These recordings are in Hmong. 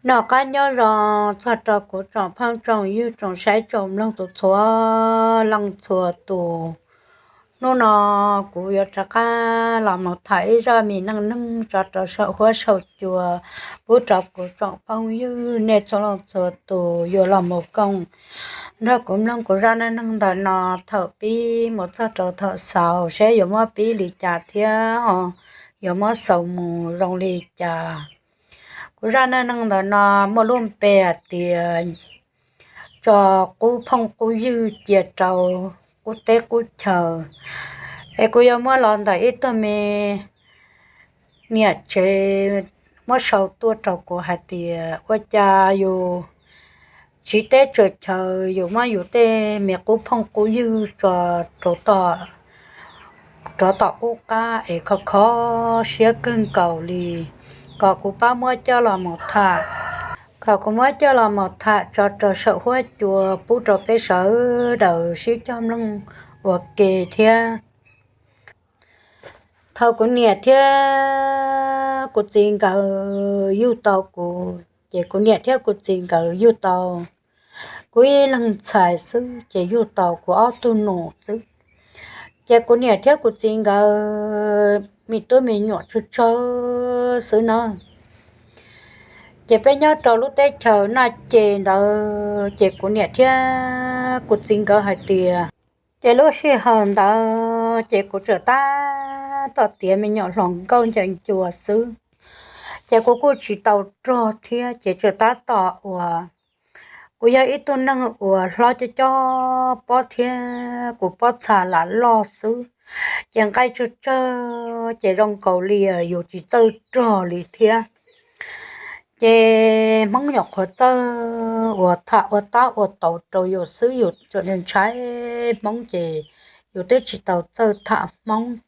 Noj qab nyob zoo txog rau kuv tsoom phooj tsoom ywg tsoom saib tsoom mloog txhua leej txhua tus. Hnub no kuv yuav rov qab los mus tham ib zaj me neej neeg tso rau saum huab saum cua pub rau kuv tsoom phooj ywg nej txhua leej txhua tus yuav los mus koom nrog kuv mloog kuv zaj neej neeg ntawm no thaum pib mus txog rau thaum xaus seb yuav muab pib li cas thiab yuav muab xaus mus zoo li cas. Kuv zaj neej neeg ntawm no muaj lub npe hais tias tso qub phooj qub ywg cia rau qub teb qub chaw. Es kuv yuav muab los ntawm ib tug me niam tsev muab sau tuaj rau kuv hais tias ua cas yus tsiv teb tsaws chaw yus muab yus tej me qub phooj qub ywg tso rau tom qub qab es kho kho siab kawg nkaus li, kom kuv pab muab coj los mus tham, kom kuv muab coj los mus tham tso rau saum huab cua pub rau peb sawv daws sib cog mloog ua ke thiab. Thaum kuv niam thiab kuv txiv nkawd yug tau kuv ces kuv niam thiab kuv txiv nkawd yug tau kuv ib leeg ntxhais xwb ces yug tau kuv ob tug nus xwb. Ces kuv niam thiab kuv txiv nkawd me tub me nyuam tsawg tsawg xwb na. Ces peb nyob rau lub teb chaws Naj Ces ntawd ces kuv niam thiab kuv txiv nkawd hais tias, ces lub sij hawm ntawd ces kuv tsuas tab tom tiav me nyuam hluas nkauj ncaws ncua xwb, ces kuv kuj tsis tau rog thiab ces tsuas tab tom uas kuv yog ib tug neeg uas hlob coj coj pob thiab kuv pob txha lam loj xwb, ces nqaij tsawg tsawg ces zoo nkaus li yus tsis txawj rog li thiab. Ces Hmoob nyuam qhuav txawj uas tham ua tab ua taus rau yus xwb, yus tsuas ntshai Hmoob ces yus twb tsis tau txawj tham Hmoob.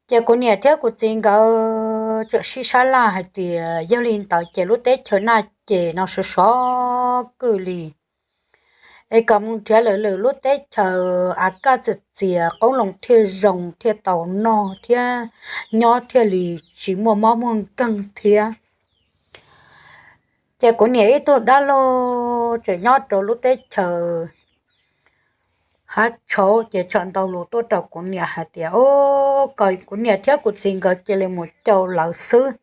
Ces kuv niam thiab kuv txiv nkawd tsuas sib sab laj hais tias yog li ntawd ces lub teb chaws Naj Ces no sov sov kwj li, es kom mus nrhiav lwm lwm lub teb chaws av kaj txias txias qoob loo thiaj zoo thiaj tau noj thiab nyob thiaj li tsis muaj mob muaj nkeeg thiab. Ces kuv niam ib tug dab laug tseem nyob rau lub teb chaws Hav Tshauv ces txawm ntau lus tuaj rau kuv niam hais tias, kom kuv niam thiab kuv txiv nkawd cia li mus caum lawv xwb.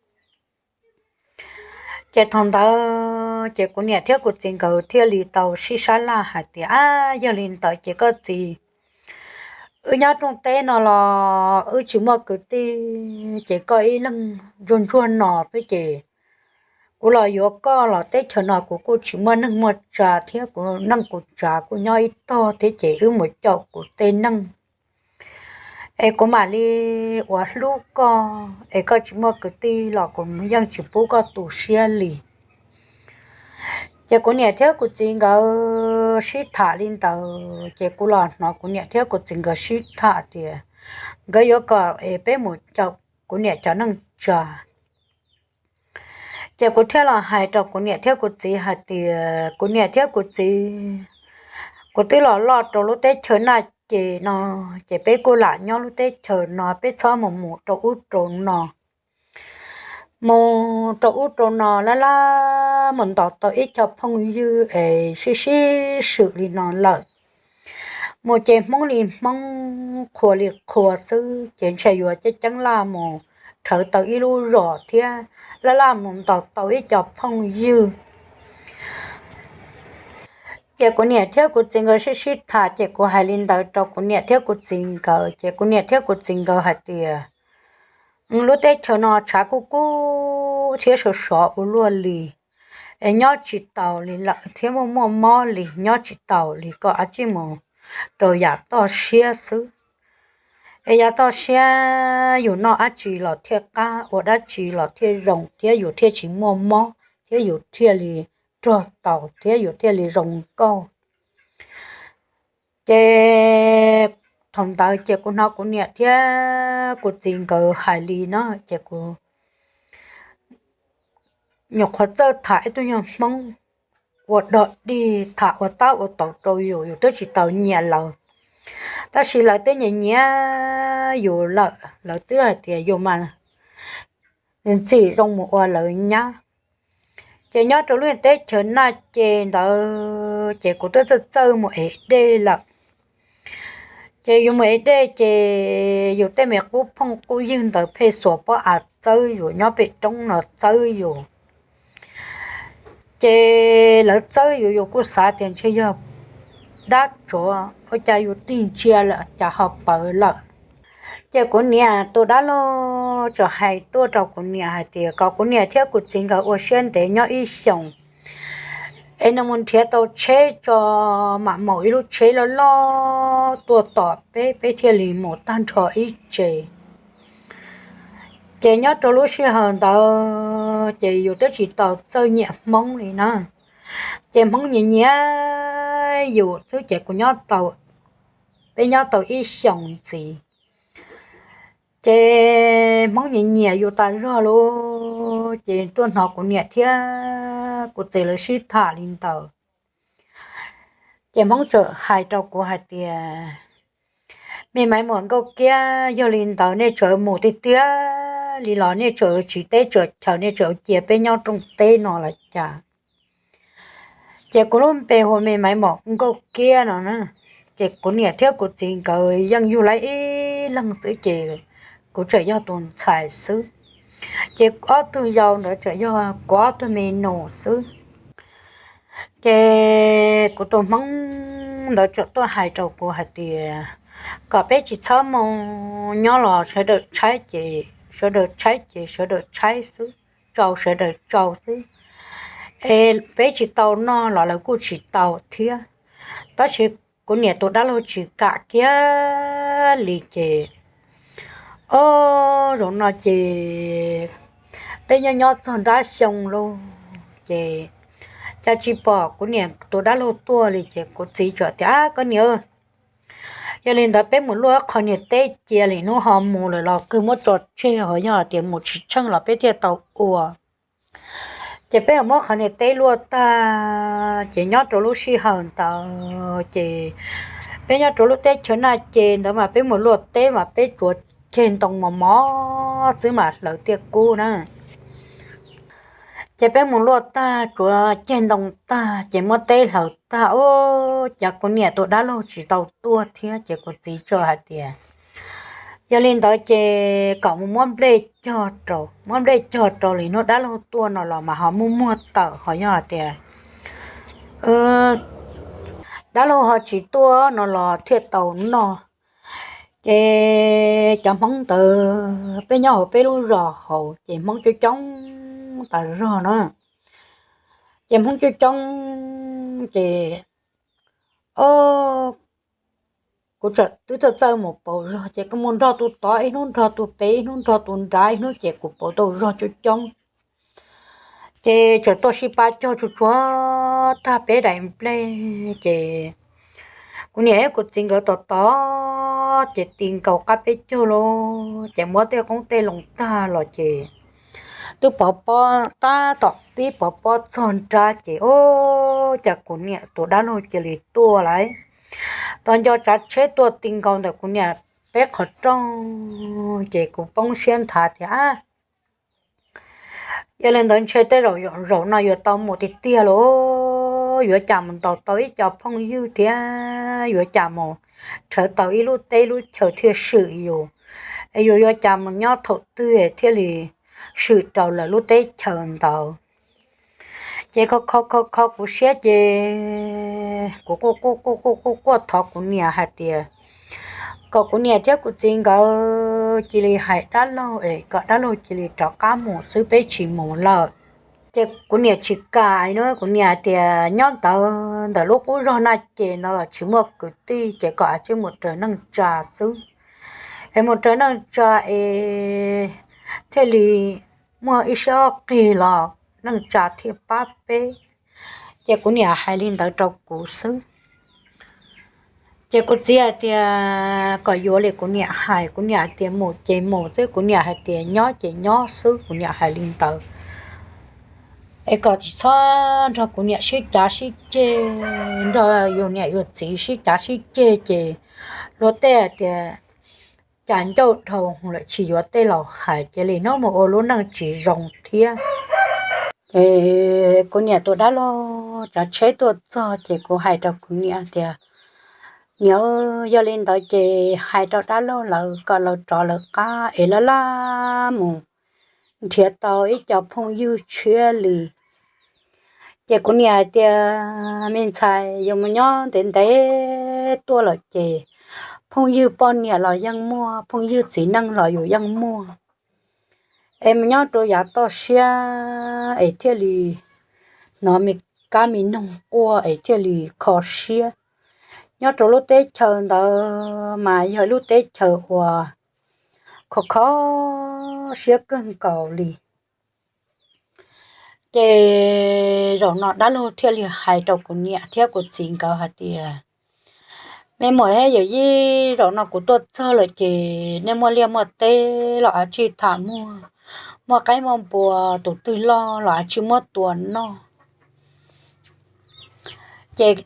Ces thaum ntawd ces kuv niam thiab kuv txiv nkawd thiaj li tau sib sab laj hais tias, ab, yog li ntawd ces koj txiv, wb nyob rooj teb no los wb tsis muaj kwv tij, ces koj ib leeg ntsuag ntsuag no xwb ces kuv los yuav koj los teb chaws no kuv kuj tsis muaj neej muaj tsa thiab, kuv neej kuv tsa kuj nyob ib tog thiab ces wb mus caum kuv tej neej es kuv mam li uas hlub koj, es koj tsis muaj kwv tij los kuv yeej tsis pub koj tu siab li. Ces kuv niam thiab kuv txiv nkawd sib tham li ntawd ces kuv los hnov kuv niam thiab kuv txiv nkawd sib tham tias nkawd yuav kom es peb mus caum kuv niam cov neej tsa. Ces kuv thiaj los hais rau kuv niam thiab kuv txiv hais tias, kuv niam thiab kuv txiv, kuv twb los loj rau lub teb chaws Naj Ces no, ces peb kuj lam nyob lub teb chaws no, peb txhob mus mus rau ub rau no. Mus rau ub rau no laj laj mus ntaus tau ib co phooj ywg es sib sib swm li no lawm. Mus ces Hmoob li Hmoob, qhua li qhua xwb, ces ntshe yuav ceeb ceeb laj mus rhawv tau ib lub zos thiab laj laj mus ntaus tau ib co phooj ywg. Ces kuv niam thiab kuv txiv nkawd sib sib tham, ces kuv hais li ntawd rau kuv niam thiab kuv txiv nkawd, ces kuv niam thiab kuv txiv nkawd hais tias, lub teb chaws no tshav kub kub thiab sov sov ua luaj li, es nyob tsis taus li lawm thiab muaj muaj mob li, nyob tsis taus li, koj cia li mus rau yav toj siab xwb. Es yav toj siab yus noj dab tsi los thiaj qab, ua dab tsi los thiaj zoo thiab yus thiaj tsis muaj mob thiab yus thiaj li rog taus thiab yus thiaj li zoo nkauj. Ces thaum ntawd ces kuv hnov kuv niam thiab kuv txiv nkawd hais li no ces kuv nyuam qhuav txawj tham ib tug nyuag Hmoob ua dog dig tham ua tab ua taus rau yus, yus twb tsis tau nyiam lawv, tab sis lawv twb nyiam nyiam yus lawm, lawv twb hais tias yus mas ntxim zoo mus ua lawv nyab. Ces nyob rau lub teb chaws Naj Ces ntawd ces kuv twb txawj txawj mus ev dej lawm. Ces yus mus ev dej ces yus tej me qub phooj qub ywg ntawd pheej xuas pob av txawb yus, nyob pem roob no txawb yus. Ces lawv txawb yus, yus kuj xav tias ntshe yog dab tsuav, ua cas yus tig ntsia lawm cas ho pawv lawm. Ces kuv niam tus dab laug txawm hais tuaj rau kuv niam hais tias kom kuv niam thiab kuv txiv nkawd ua siab ntev nyob ib xyoos es nws mus nrhiav tau tsheb tso, mam maum ib lub tsheb loj loj tuaj tom peb, peb thiaj li mus tag nrho ib tsev. Ces nyob rau lub sij hawm ntawd ces yus twb tsis tau txawj nyiam Hmoob li na. Ces Hmoob nyias nyiam yus xwb ces kuv nyob tau, peb nyob tau ib xyoos ntxiv. Ces Hmoob nyias nyiam yus tas zog lauj, ces tuaj hnov kuv niam thiab kuv txiv lawv sib tham li ntawd. Ces Hmoob txawm hais rau kuv hais tias, me Maiv Muam Nkauj Kiab, yog li ntawd nej tseem mus tiag tiag li los nej tseem tsis teb tseem chaws, nej tseem cia peb nyob rooj teb no los cas? Ces kuv lub npe hu me Maiv Muam Nkauj Kiab no na. Ces kuv niam thiab kuv txiv nkawd yeej yug lawv ib leeg xwb ces kuv tseem yog tus ntxhais xwb. Ces ob tug yau ntawd tseem yog kuv ob tug me nus xwb. Ces kuv tus Hmoob ntawd tseem tuaj hais rau kuv hais tias kom peb tsis txhob mus nyob los sawv daws tshaib ces sawv daws tshaib ces sawv daws tshaib xwb, tsau sawv daws tsau xwb, es peb tsis tau noj los lawv kuj tsis tau thiab. Tab sis kuv niam tus dab laug tsis kam kiag li ces, o, zaum no ces peb nyob nyob txog nrab xyoo lauj ces cas tsis pom kuv niam tus dab laug tuaj li ces kuv txiv txawm tias, koj niam, yog li ntawd peb mus luaj qhov niag teb cia li hnub ho mus lawm los kawg muab tso tseg, ho yog tias mus tsis tsheej los peb thiaj tau ua. Ces peb muab qhov niag teb luaj tag ces nyob rau lub sij hawm ntawd ces peb nyob rau lub teb chaws Naj Ces ntawd mas peb mus luaj teb mas peb tsuav ceg ntoo mos mos xwb mas hlawv tiaj kub na. Ces peb mus luaj tag tsuav ceg ntoo tag ces muab teb hlawv tag, o, cas kuv niam tus dab laug tsis tau tuaj thiab ces kuv txiv txawm hais tias, yog li ntawd ces kom mus muab nplej cog rau, muab nplej cog rau li hnub dab laug tuaj no los mas ho muaj muag tawm, ho yog hais tias dab laug ho tsis tuaj no los thiaj tau noj. Ces cov Hmoob ntawd peb nyob hauv peb lub zos hauv ces Hmoob coob coob tas zog na. Ces Hmoob coob coob ces, o, kuv txawm twb txawj txawj mus pauv zog ces kuv mus nrog tus tod ib hnub nrog tus pem ib hnub nrog tus nrad ib hnub ces kuv pauv tau zog coob coob. Ces txawm tuaj sib pab cog tsuag tsuag tag peb daim nplej ces kuv niam thiab kuv txiv nkawd tos tos ces ti nkaus qab peb caug lawm ces muab tej qoob tej loo tag los ces twb pov pob tab tom pib pov pob txog nrab ces, o, cas kuv niam tus dab laug cia li tuaj lawm. Tos nco tsav tsheb tuaj ti nkaus ntawm kuv niam peb qhov rooj ces kuv poob siab nthav tias, yog li ntawd ntshe tej zaum zaum no yuav tau mus tiag tiag lauj, yuav cas mus ntaus tau ib co phooj ywg thiab yuav cas mus rhawv tau ib lub teb lub chaw thiaj swm yus, es yus yuav cas mus nyob thaum twg thiaj li swm rau lawv lub teb chaws ntawd. Ces kho kho kho kuv siab ces kuv quaj quaj quaj quaj quaj thov kuv niam hais tias kom kuv niam thiab kuv txiv nkawd cia li hais dab laug es kom dab laug cia li rov qab mus xwb, peb tsis mus lawm. Ces kuv niam tsis kam no, kuv niam hais tias nyob ntawd ntawm lub qub zog Naj Ces ntawd los tsis muaj kwv tij ces kom cia li mus raws neej tsa xwb, es mus raws neej tsa es thiaj li muaj ib siab qig los neej tsa thiaj pab peb. Ces kuv niam hais li ntawd rau kuv xwb. Ces kuv txiv hais tias kom yuav li kuv niam hais, kuv niam hais tias mus ces mus xwb, kuv niam hais tias nyob ces nyob xwb, kuv niam hais li ntawd. Es kom tsis txhob nrog kuv niam sib cav sib ceg, nrog yus niam yus txiv sib cav sib ceg ces luag tej hais tias cas ncauj dhau lawm tsis yuav tej laus hais, cia li hnub mus ua lub neej tsis zoo thiab. Ces kuv niam tus dab laug tsav tsheb tuaj txog ces kuv hais rau kuv niam tias, Niam, yog li ntawd ces hais rau dab laug lawv kom lawv rov lawv qab es laj laj mus nrhiav tau ib co phooj ywg tshiab li. Ces kuv niam hais tias, Me ntxhais, yuav mus nyob ntev ntev tuaj lawm ces phooj ywg poj niam los yeej muaj, phooj ywg txiv neej los yus yeej muaj. Es mus nyob rau yav toj siab es thiaj li hnov me kab me noog quaj es thiaj li kho siab. Nyob rau lub teb chaws ntawd mas yog lub teb chaws uas kho kho siab kawg nkaus li. Ces zaum no dab laug thiaj li hais rau kuv niam thiab kuv txiv nkawd hais tias, Me muam yawm yij, zaum no kuv tuaj txog lawm ces nej muaj liaj muaj teb los av tsij tham muag, muaj qaib muaj npua tus twg loj los av tsij muab tua noj. Ces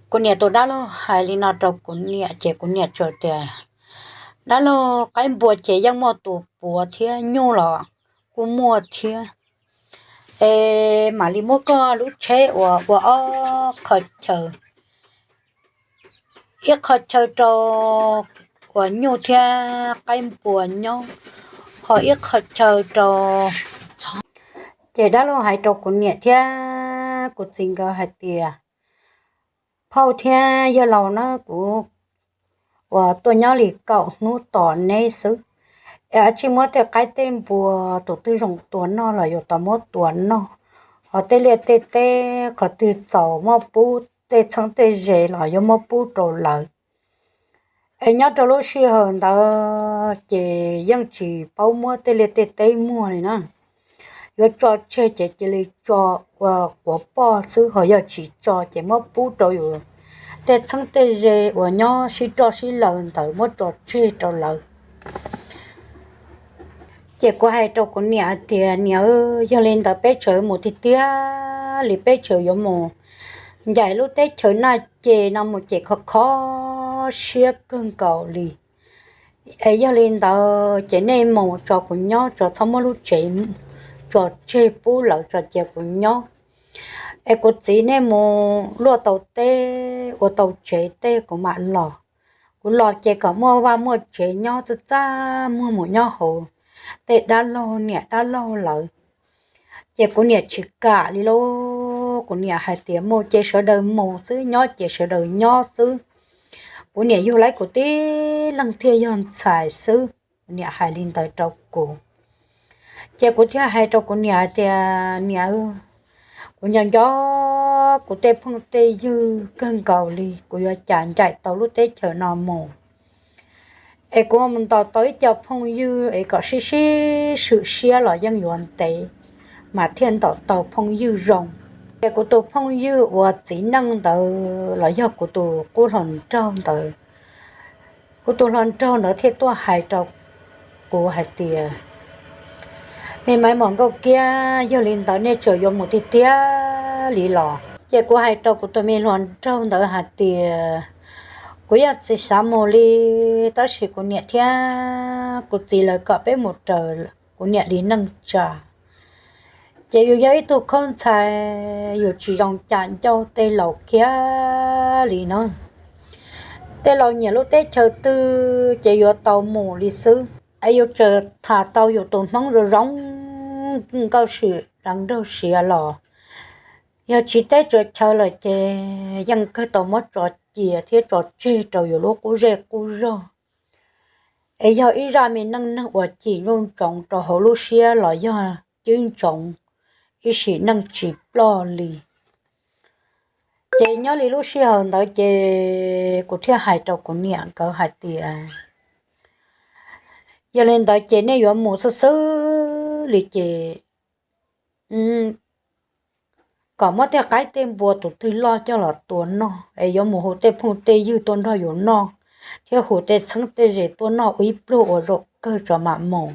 kuv niam tus dab laug hais li no rau kuv niam ces kuv niam txawm tias, Dab laug, qaib npua ces yeej muaj tus puav thiab, nyuj los kuj muaj thiab. Es mam li muab koj lub tsheb uas ua ob qho chaw, ib qho chaw rau uas nyuj thiab qaib npua nyob, ho ib qho chaw rau Ces dab laug hais rau kuv niam thiab kuv txiv nkawd hais tias, Phauj thiab yawg laus na, kuv uas tuaj nyob li kaum hnub tos neb xwb, es av tsij muab tej qaib tej npua tus twg zoo tua noj los yuav tau muab tua noj, ho tej liaj tej teb qhov twg txaus muab pub tej txheeb tej ze los yuav muab pub rau lawv. Es nyob rau lub sij hawm ntawd ces yeej tsis paub muab tej liaj tej teb muag li na. Yuav tso tseg ces cia li tso ua quav poj xwb, ho yog tsis tso ces muab pub rau yus tej txheeb tej ze uas nyob sib roj sib laws ntawd muab tso tseg rau lawv. Ces kuv hais rau kuv niam hais tias, Niam, yog li ntawd peb tseem mus tiag tiag li, peb tseem yuav mus ncaim lub teb chaws naj ces no mus ces kho kho siab kawg nkaus li. Es yog li ntawd ces nej mus tso kuv nyob tso, txhob muab lub tsev tso tseg pub lawv tso, cia kuv nyob. Es kuv txiv nej mus luaj tau teb ua tau tsev tej kuv mam los. Kuv los ces kom muaj vaj muaj tsev nyob txaj txaj muag mus nyob hauv tej dab laug niam dab laug lawv. Ces kuv niam tsis kam li lauj, kuv niam hais tias, Mus ces sawv daws mus xwb, nyob ces sawv daws nyob xwb. Kuv niam yug laib kuv tib leeg thiaj yog ntxhais xwb. Kuv niam hais li ntawd rau kuv. Ces kuv thiaj hais rau kuv niam hais tias, Niam, kuv nco nco kuv tej phooj tej ywg kawg nkaus li, kuv yuav cas ncaim tau lub teb chaws no mus. Es kuv mus ntaus tau ib co phooj ywg es kom sib sib swm siab los yeej yuav ntev mas thiaj ntaus tau phooj ywg zoo. Ces kuv tus phooj ywg uas txiv neej ntawd los yog kuv tus qub hluas nraug ntawd, kuv tus hluas nraug ntawd thiaj tuaj hais rau kuv hais tias, Me Maiv Mos Nkauj Kiab, yog li ntawd nej tseem yuav mus tiag tiag li los? Ces kuv hais rau kuv tus me hluas nraug ntawd hais tias, Kuv yeej tsis xav mus li, tab sis kuv niam thiab kuv txiv lawv kom peb mus raws kuv niam li neej tsa. Ces yus yog ib tug khaub ntxhais, yus tsis zoo cas ncauj tej laus kiag li no. Tej laus nyiam lub teb chaws twg ces yuav tau mus li xwb. Es yus tseem tham tau yus tus Hmoob zoo zoo, nkauj sim deev nraug siav los yog tsiv teb tsuas chaw lawm ces yeej kawg tau muab tso cia thiab tso tseg rau yus lub qub zej qub zog. Es yog ib zaj me neej neeg uas cim nruj ntsoov rau hauv lub siab los yog cim ntsoov ib sim neej tsis ploj li. Ces nyob li lub sij hawm ntawd ces kuv thiaj hais rau kuv niam nkawd hais tias, Yog li ntawd ces nej yuav mus xwb xwb li ces kom muab tej qaib tej npua tus twg loj coj los tua noj, es yuav mus hu tej phooj tej ywg tuaj nrog yus noj, thiab hu tej txheeb tej ze tuaj noj ua ib pluag ua zaum kawg tso mam mus.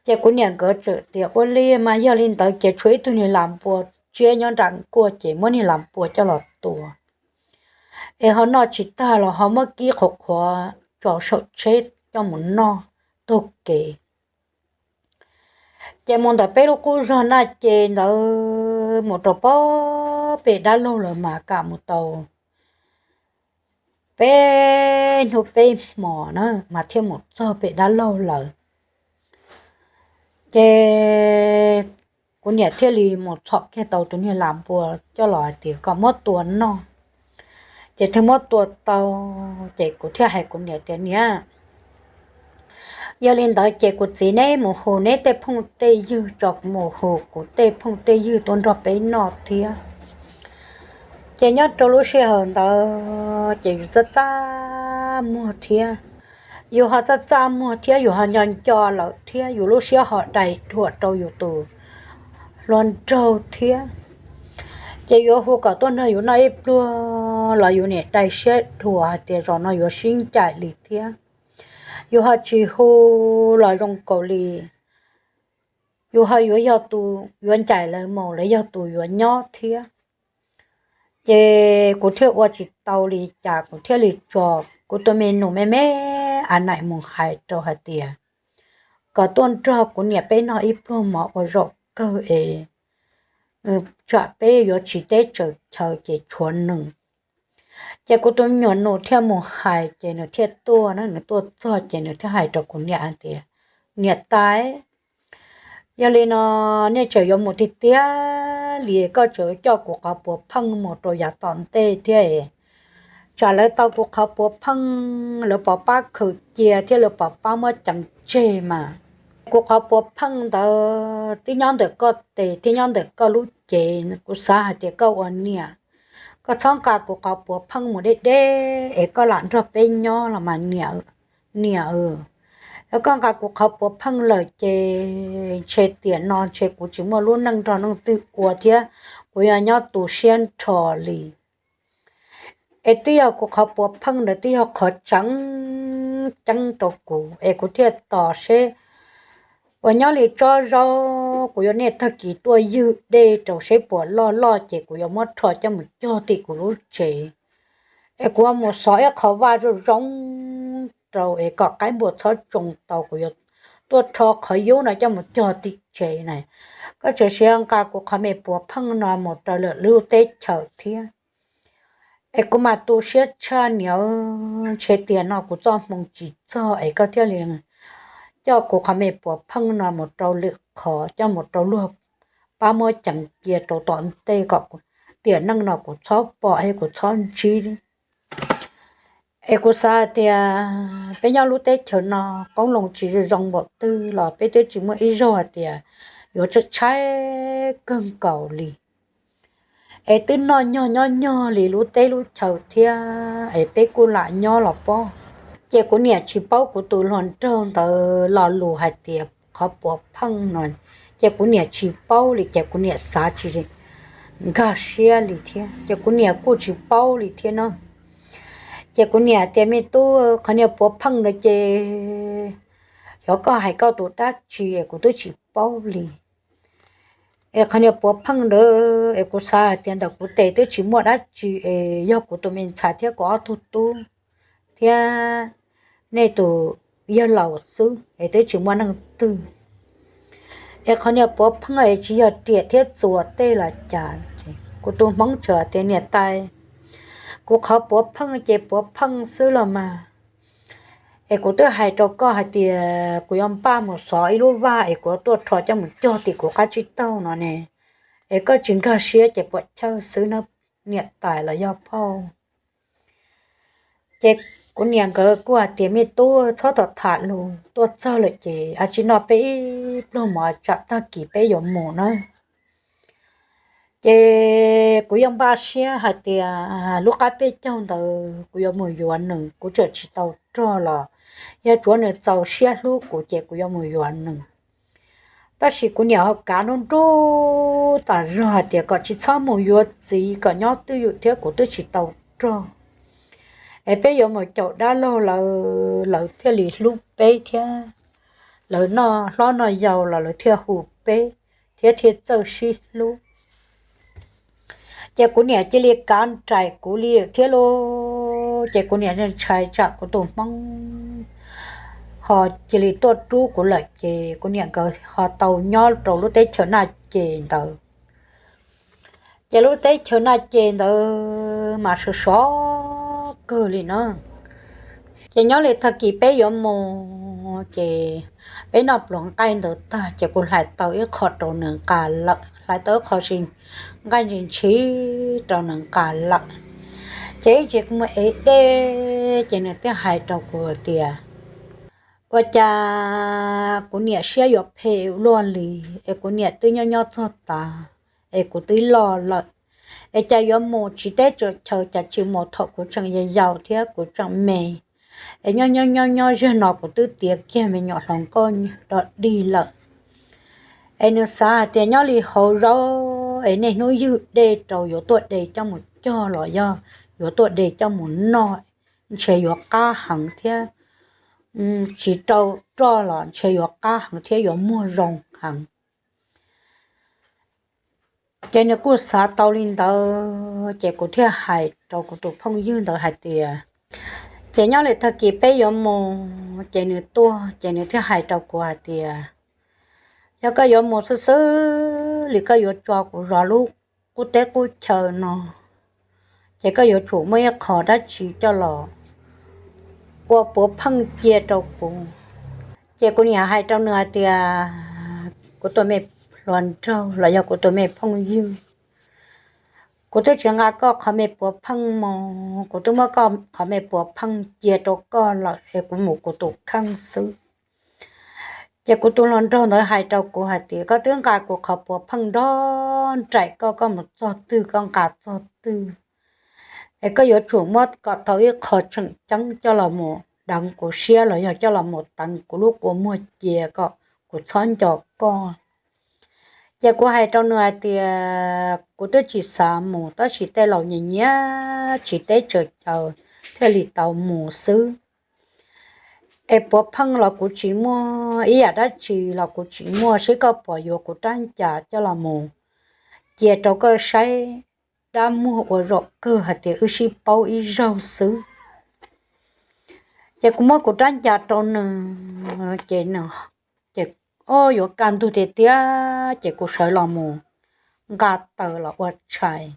Ces kuv niam nkawd txawm tias, Ua li mas yog li ntawd ces tshuav ib tug niag lam npua tsiab nyob nram nkuaj ces muab niag lam npua coj los tua, es ho noj tsis tag los ho muab kib qhuav qhuav tso saum tsheb coj mus noj taug kev. Ces mus ntawm peb lub qub zog Naj Ces ntawd mus rau pem dab laug lawm mas kam mus tau peb hnub peb hmos na mas thiaj mus txog pem dab laug lawm. Ces kuv niam thiaj li mus txhom kiag tau tus niag lam npua coj los hais tias kom muab tua noj. Ces thiaj muab tua tau, ces kuv thiaj hais kuv niam tias, Niam, yog li ntawd ces kuv txiv neb mus hu neb tej phooj tej ywg tso, mus hu kuv tej phooj tej ywg tuaj nrog peb noj thiab. Ces nyob rau lub sij hawm ntawd ces yus txaj txaj muag thiab, yus ho txaj txaj muag thiab yus ho nco nco lawm thiab, yus lub siab ho dai dhuam rau yus tus hluas nraug thiab. Ces yuav hu kom tuaj nrog yus noj ib pluag los yus niam dai siab dhuam hais tias zaum no yuav sib ncaim li thiab. Yus ho tsis hu los zoo nkaus li yus ho yuav yog tus yuav ncaim lawv mus, lawv yog tus yuav nyob thiab. Ces kuv thiaj ua tsis tau li cas, kuv thiaj li tso kuv tus me nus me me a naim mus hais rau hais tias kom tuaj nrog kuv niam peb noj ib pluag mov ua zaum kawg es tsam peb yuav tsis teb tsaws chaw ces tshuav nws. Ces kuv tus me nyuam nus thiaj mus hais ces nws thiaj tuaj na, nws tuaj txog ces nws thiaj hais rau kuv niam hais tias, Niam tais, yog li no nej tseem yuav mus tiag tiag li, koj tseem coj kuv qhov puav pheej mus rau yav tom ntej thiab, tsam lawv tau kuv qhov puav pheej lawv pov pab khaws cia thiab lawv pov pab muab ceev tseg mas kuv qhov puav pheej ntawd twb nyob ntawm koj tes thiab nyob ntawm koj lub cev, kuv xav hais tias koj ua niam, koj txhob nqa kuv qhov puav pheej mus deb deb es koj lam nrog peb nyob los mas niam. Niam, yog koj nqa kuv qhov puav pheej lawm ces ntshe tiam no ntshe kuv tsis muaj lub neej nrog leej twg ua thiab, kuv yog nyob tu siab nrho li. Es twb yog kuv qhov puav pheej ntawd twb yog qhov tseem ceeb rau kuv es kuv thiaj tos seb uas nyob li tsob zaub, kuv yuav niaj tag kis tuaj ywg dej rau seb puas loj loj ces kuv yuav muab rho coj mus cog tim kuv lub tsev. Es kuv mus xov ib qho vaj zoo zoo rau es kom qaib npua txhob tsoo tau, kuv yuav tuaj rho qhov yub no coj mus cog tim tsev na. Koj tseem sim nqa kuv qhov me puav pheej no mus rau lwm lub teb chaws thiab. Es kuv mas tu siab tshaj niam, ntshe tiam no kuv txoj hmoo tsis txog es koj thiaj li coj kuv qhov me puav pheej no mus rau lwm qhov, coj mus rau luag pab muab ceev cia rau tom ntej kom tiam neej no kuv txhob pom thiab kuv txhob ntsib. Es kuv xav hais tias peb nyob lub teb chaws no qoob loo tsis zoo zoo npaum twg los peb twb tsis muaj ib zaug hais tias yuav tshaib tshaib kawg nkaus li. Es twb noj nyog nyob nyog li lub teb lub chaw thiab es peb kuj lam nyob los pob. Ces kuv niam tsis paub kuv tus hluas nraug ntawd lo lus hais tias qhov puav pheej no, ces kuv niam tsis paub li ces kuv niam xav tsis nkag siab li thiab ces kuv niam kuj tsis paub li thiab no. Ces kuv niam tias, Me tub, qhov niag puav pheej ntawd ces xyov koj hais koj tus dab tsi es kuv twb tsis paub li. Es qhov niag puav pheej ntawd es kuv xav hais tias ntawm kuv tes twb tsis muaj dab tsi es yog kuv tus me ntxhais thiab kuv ob tug tub thiab nej tus yawg laus xwb es twb tsis muaj neeg twg. Es qhov niag puav pheej es tsis yog riam thiab txuas tej los cas. Kuv tus hmoob tseem tias, Niam tais, kuv qhov puav pheej ces puav pheej xwb los mas. Es kuv twb hais rau koj hais tias kuv yuav npaj mus xov ib lub vaj es kuv tuaj rho coj mus cog tim kuv qab tsib taug no ne. Es koj tsis nkag siab ces puas chawj xwb na niam tais los yog phauj. Ces kuv niam nkawd kuj hais tias, Me tub, txhob tom tham lus, tuaj txog lawm ces a tsis no peb ib pluag mov tsam tag kis peb yuav mus na. Ces kuv yeej npaj siab hais tias lub qab peb caug ntawd kuv yuav mus yuav nws, kuv tseem tsis tau rog los yog tsuav nws txaus siab hlub kuv ces kuv yuav mus yuav nws. Tab sis kuv niam ho kav nruj nruj tas zog hais tias kom tsis txhob mus yuav txiv, kom nyob twj ywm thiab kuv twb tsis tau rog. Es peb yuav mus caum dab laug lawv, lawv thiaj li hlub peb thiab lawv noj hlob noj yau los lawv thiaj hu peb thiab thiaj txawj sib hlub. Ces kuv niam cia li kav nraim kuv li thiab lauj. Ces kuv niam ntshai tsam kuv tus hmoob ho cia li tuaj rub kuv lawm ces kuv niam nkawd ho tau nyob rau lub teb chaws Naj Ces ntawd. Ces lub teb chaws Naj Ces ntawd mas sov sov kawg li no. Ces nyob li tag kis peb yuav mus ces peb noj pluas nqaij ntawd tag ces kuv hlais tau ib qho rau nws nqa lawm, hlais tau ib qho nqaij ntsis ntshis rau nws nqa lawm. Ces ib ntsis kuv mus ev dej ces nws thiaj hais rau kuv tias, ua cas kuv niam siab yuav phem luaj li, es kuv niam twb nyob nyob txog tav, es kuv twb loj lawm, es cas yuav mus tsis teb tsis chaw, cas tsis mus thaum kuv tseem yau yau thiab kuv tseem me, es nyob nyob nyob nyob ziag no kuv twb tiav kiag me nyuam hluas nkauj dog dig lawm. Es nws xav hais tias nyob li hauv zaub es niaj hnub ywg dej rau yuav tuaj de coj mus cog los yog yuav tuaj de coj mus noj, ntshe yuav qab heev thiab, tsis rau roj los ntshe yuav qab heev thiab yuav muag zoo heev. Ces nws kuj xav tau li ntawd ces kuv thiaj hais rau kuv tus phooj ywg ntawd hais tias, ces nyob li tag kis peb yuav mus ces nws tuaj ces nws thiaj hais rau kuv hais tias, yog koj yuav mus xwb xwb li koj yuav tso kuv zov lub qub teb qub chaw no, ces koj yuav tsum muaj ib qho dab tsi coj los ua puav pheej cia rau kuv. Ces kuv niam hais rau nws hais tias, kuv tus me hluas nraug los yog kuv tus me phooj ywg, kuv twb tsis nqa koj qhov me puav pheej mus, kuv twb muab koj qhov me puav pheej cia rau koj lawm es kuv mus kuv tus kheej xwb. Ces kuv tus hluas nraug ntawd hais rau kuv hais tias, koj twb nqa kuv qhov puav pheej nrog nraim koj, koj mus txog twg koj nqa txog twg, es koj yuav tsum muab kom tau ib qho tseem ceeb coj los mus deev kuv siab los yog coj los mus teev kuv lub kua muag cia kom kuv txhob nco koj. Ces kuv hais rau nws hais tias kuv twb tsis xav mus tab sis tej laus nyiam nyiam tsis teb tsis chaw thiaj li tau mus xwb. Es puav pheej los kuv tsis muaj, ib yam dab tsi los kuv tsis muaj, seb koj puas yuav kuv rab ncas coj los mus cia rau koj saib dab muag ua zaum kawg hais tias wb sib paub ib zaug xwb. Ces kuv muab kuv rab ncas rau nws, ces nws, ces o yuav kaj ntug tiag tiag ces kuv sawv los mus nqa taws los ua tshais.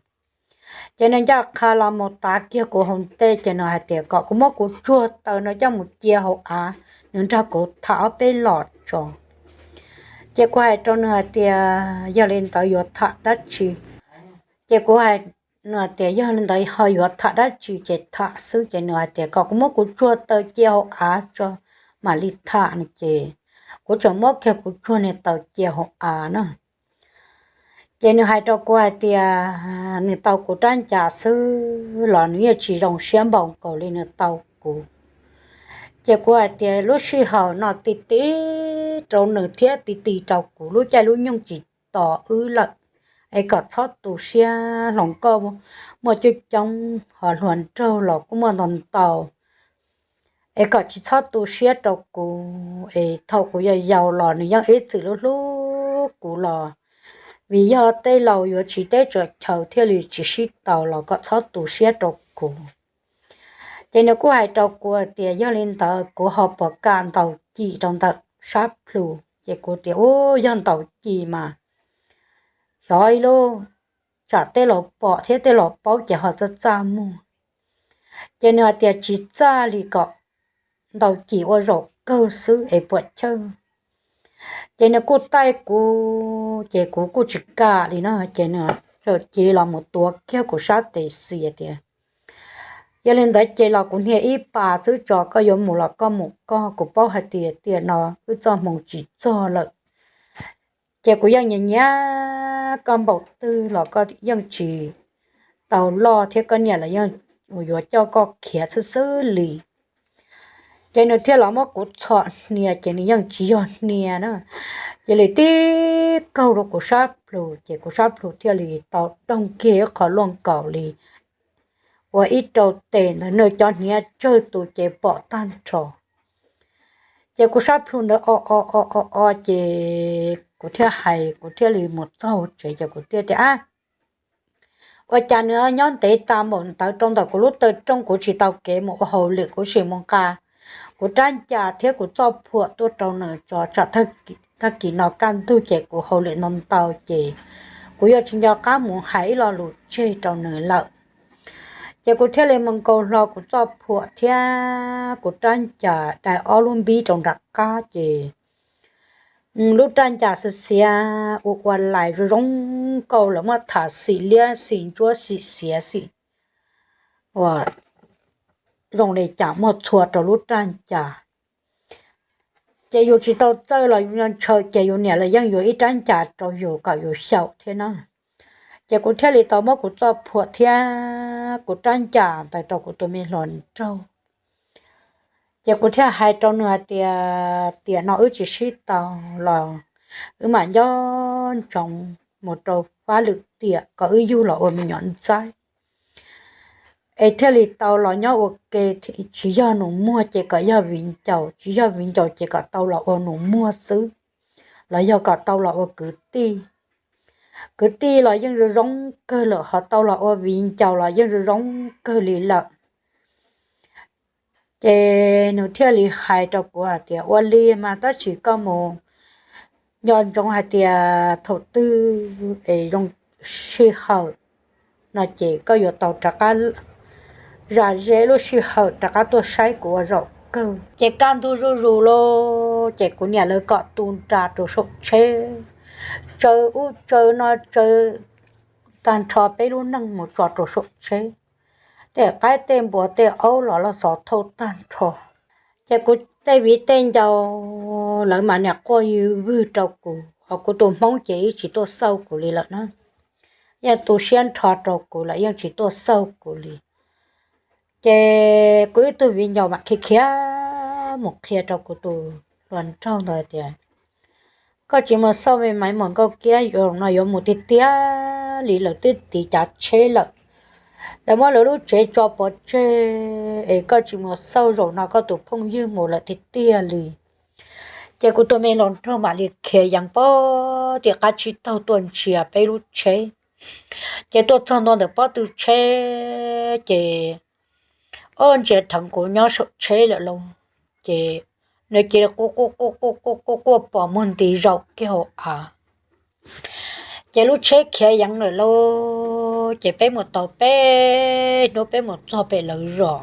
Ces nws ncaj qha los mus tav kiag kuv hauv ntej ces nws hais tias kom kuv muab kuv tsuag taws no coj mus cia hauv av, nws nrog kuv tham ob peb los tso. Ces kuv hais rau nws hais tias, yog li ntawd yuav tham dab tsi? Ces kuv hais, nws hais tias yog li ntawd ho yuav tham dab tsi ces tham xwb. Ces nws hais tias kom kuv muab kuv tsuag taws cia hauv av tso mam li tham no ces kuv tseem muab kiag kuv tsuag niag taws cia hauv av na. Ces nws hais rau kuv hais tias nws tau kuv rab ncas xwb los nws yeej tsis zoo siab npaum nkaus li nws tau kuv. Ces kuv hais tias lub sij hawm no ti ti rau nws thiab ti ti rau kuv, lub caij lub nyoog tsis tos wb lawm, es kom txhob tu siab. Hluas nkauj muaj coob coob, ho hluas nraug los kuj muaj ntau ntau, es kom tsis txhob tu siab rau kuv. Es thaum kuv yau yau los nws yeej ib txwm hlub hlub kuv los, vim yog tej laus yuav tsis teb tsis chaw thiaj li tsis sib tau los kom txhob tu siab rau kuv. Ces nws kuj hais rau kuv tias yog li ntawd kuv ho puas kam ntaus cim rau ntawm sab plhu? Ces kuv tias u, yog ntaus cim mas xyov ib lub, tsam tej laus pom thiab tej laus paub ces ho txaj txaj muag. Ces nws hais tias tsis txaj li, kom ntaus cim ua zaum kawg xwb es puas chawj. Ces nws kuj taij kuv ces kuv kuj tsis kam li no, ces nws cia li los mus tuav kiag kuv sab tes xis tias yog li ntawd ces los kuv hnia ib pas xwb tso, koj yuav mus los koj mus koj, kuv paub hais tias tiam no wb txoj hmoo tsis txog lawm. Ces kuv yeej nyiam nyiam koj npaum twg los koj yeej tsis tau loj thiab koj niam los yeej yuav coj koj khiav xwb xwb li. Ces nws thiaj los muab kuv txhom hnia ces nws yeej tsis yog hnia na, cia li tib kaug rau kuv sab plhu ces kuv sab plhu thiaj li tau doog kiag ib qho luaj nkaus li ua ib rau tes ntawd, nws cov hniav tsawg tus ces pom tag nrho. Ces kuv sab plhu ntawd o o o o o ces kuv thiaj hais, kuv thiaj li mus txog tsev ces kuv thiaj tias ab, ua cas nws nyob ntev tas npaum ntawd rau ntawm kuv lub taw rooj, kuv tsis tau kev mus ua hauj lwm, kuv sim mus nqa kuv rab ncas thiab kuv txoj phuam tuaj rau nws tso tsam tag kis no kaj ntug ces kuv hauj lwm ntau ntau ces kuv yuav tsis nco qab mus hais ib lo lus tseg rau nws lawm. Ces kuv thiaj li mus nkaus hlo kuv txoj phuam thiab kuv rab ncas dai ob lub npib rau nram qab ces lub rab ncas xiav xiav ua ua lais zoo zoo nkauj lawm muaj tham xim liab xim ntsuab xim xiav xim uas zoo li cas muaj txhua rau lub rab ncas. Ces yus tsis tau txawj los yus ntshaw ces yus niam lawv yeej yuav ib rab ncas rau yus kom yus xyaum thiab na. Ces kuv thiaj li tau muab kuv txoj phuam thiab kuv rab ncas ntawd rau kuv tus me hluas nraug. Ces kuv thiaj hais rau nws hais tias tiam no wb tsis sib tau los wb mam nco ntsoov mus rau fab lwm tiam kom wb yug los ua me nyuam ntxaib es thiaj li tau los nyob ua ke, tsis yog nus muag ces kom yog viv ncaus, tsis yog viv ncaus ces kom tau los ua nus muag xwb, los yog kom tau los ua kwv tij. Kwv tij los yeej zoo zoo kawg lawm, ho tau los ua viv ncaus los yeej zoo zoo kawg li lawm. Ces nws thiaj li hais rau kuv hais tias ua li mas tab sis koj mus nco ntsoov hais tias thaum twg es zoo sij hawm no ces koj yuav tau rov qab zam ze lub sij hawm rov qab tuaj saib kuv ua zaum kawg. Ces kaj ntug zuj zus lawm ces kuv niam lawv kom tu nra rau saum tsheb, tsaws ub tsaws no tsaws tag nrho peb lub neej mus tso rau saum tsheb. Tej qaib tej npua tej aub los loj xov thauj tag nrho. Ces kuv tej viv tej ncaus lawv mas niam quaj ywg vwg rau kuv, ho kuv tus hmoob ces yeej tsis tuaj xauj kuv li lawm na. Yeej tu siab nrho rau kuv lawm yeej tsis tuaj xauj kuv li. Ces kuv ib tug viv ncaus mam khiav khiav mus qhia rau kuv tus hluas nraug ntawd tias koj tsis mus xauj me maiv mus nkauj kiab, no yuav mus tiag tiag li, lawv twb tiv cav tsheb lawm, lawv muab lawv lub tsev tso pov tseg es koj tsis mus xauj zaum no koj tus phooj ywg mus lawm tiag tiag li. Ces kuv tus me hluas nraug mam li khiav yees pab tim qab tsib taug tuaj ntsia peb lub tsheb. Ces tuaj txog ntua ntawm pob tw tsheb ces ob ntsia dheev kuv nyob saum tsheb lawm lauj. Ces nws cia li quaj quaj quaj quaj quaj quaj pom muag nti zaum kiag hauv av. Ces lub tsheb khiav yees lawm lauj, ces peb mus tau peb hnub peb mus txog pem lawv zos.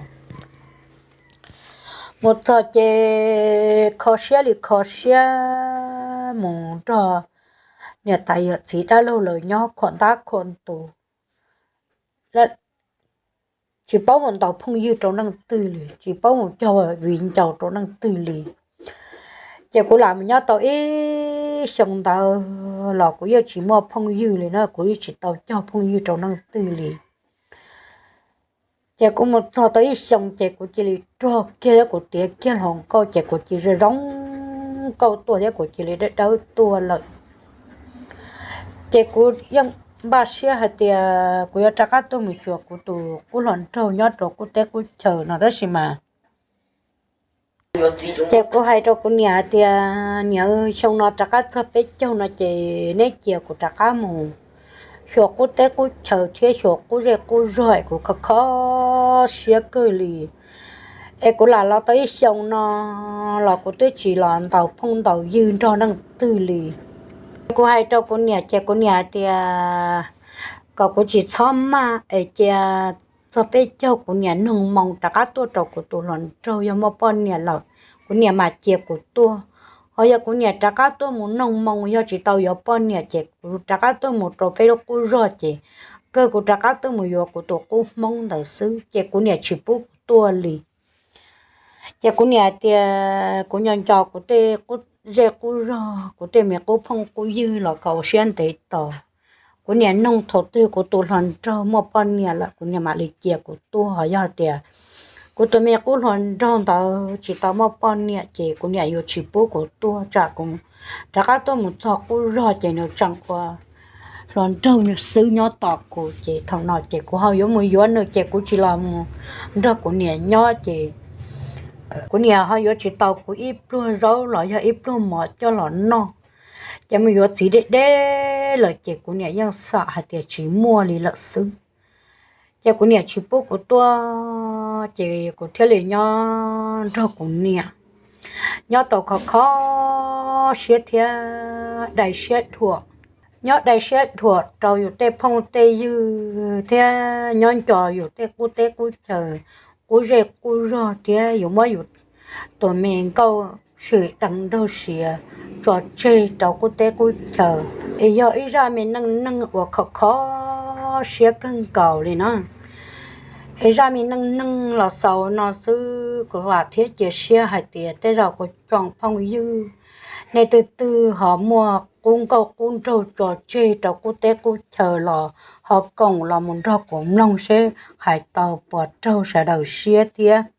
Mus txog ces kho siab li kho siab mus nrog niam tais yawm txiv dab laug lawv nyob khuam ntab khuam ntus, tsis paub mus ntaus phooj ywg rau leej twg li, tsis paub mus cog viv ncaus rau leej twg li. Ces kuv lam mus nyob tau ib xyoo ntawd los kuv yeej tsis muaj phooj ywg li na, kuv yeej tsis tau cog phooj ywg rau leej twg li. Ces kuv mus txog tau ib xyoo ces kuv cia li rog kiag thiab kuv tiav kiag hluas nkauj ces kuv cia li zoo nkauj tuaj thiab kuv cia li dawb dawb tuaj lawm. Ces kuv yeej npaj siab hais tias kuv yuav rov qab tuaj mus xyuas kuv tus qub hluas nraug nyob rau qub teb qub chaw no tab sis mas ces kuv hais rau kuv niam hais tias niam, xyoo no rov qab txog peb caug no ces neb cia kuv rov qab mus xyuas qub teb qub chaw thiab xyuas qub zej qub zog es kuv kho kho siab kawg li. Es kuv lam los tau ib xyoo no los kuv twb tsis los ntaus phooj ntaus ywg nrog leej twg li. Kuv hais rau kuv niam ces kuv niam hais tias kom kuv tsis txhob maj es cia txog peb caug kuv niam noog moo rov qab tuaj rau kuv tus hluas nraug, yog muaj poj niam lawm kuv niam mam cia kuv tuaj. Ho yog kuv niam rov qab tuaj mus noog moo yog tsis tau yuav poj niam ces kuv rov qab tuaj mus rau peb lub qub zog ces kawg kuv rov qab tuaj mus yuav kuv tus qub hmoob ntawd xwb ces kuv niam tsis pub kuv tuaj li. Ces kuv niam hais tias kuv nco nco kuv tej qub zej qub zog, kuv tej me qub phooj qub ywg los kom ua siab ntev tos. Kuv niam noog thaum twg kuv tus hluas nraug muaj poj niam lawm kuv niam mam li cia kuv tuaj. Ho yog tias kuv tus me qub hluas nraug ntawd tsis tau muaj poj niam ces kuv niam yuav tsis pub kuv tuaj tsam kuv rov qab tuaj mus txog qub zog ces nws tseem ua hluas nraug xwb nyob tos kuv ces thaum no ces kuv ho yuav mus yuav nws ces kuv tsis los mus nrog kuv niam nyob ces kuv niam ho yuav tsis tau kuv ib pluag zaub los yog ib pluag mov coj los noj. Ces mus yuav txiv deb deb lawm ces kuv niam yeej xam hais tias tsis muaj li lawm xwb. Ces kuv niam tsis pub kuv tuaj ces kuv thiaj li nyob nrog kuv niam nyob tau khov kho siab thiab dai siab dhuam. Nyob dai siab dhuam rau yus tej phooj tej ywg thiab nyob nco yus tej qub teb qub chaw, qub zej qub zog thiab yus muab yus tus me nkauj swm deev nraug siav tso tseg rau qub teb qub chaw. Es yog ib zaj me neej neeg uas khov kho siab kawg nkaus li no. Es zaj me neej neeg los xaus no xwb, kuv vam thiab cia siab hais tias tej zaum kuv tsoom phooj ywg nej twg twg ho muaj qub nkauj qub nraug tso tseg rau qub teb qub chaw los ho koom los mus nrog kuv mloog seb hais tau puas raug sawv daws siab thiab.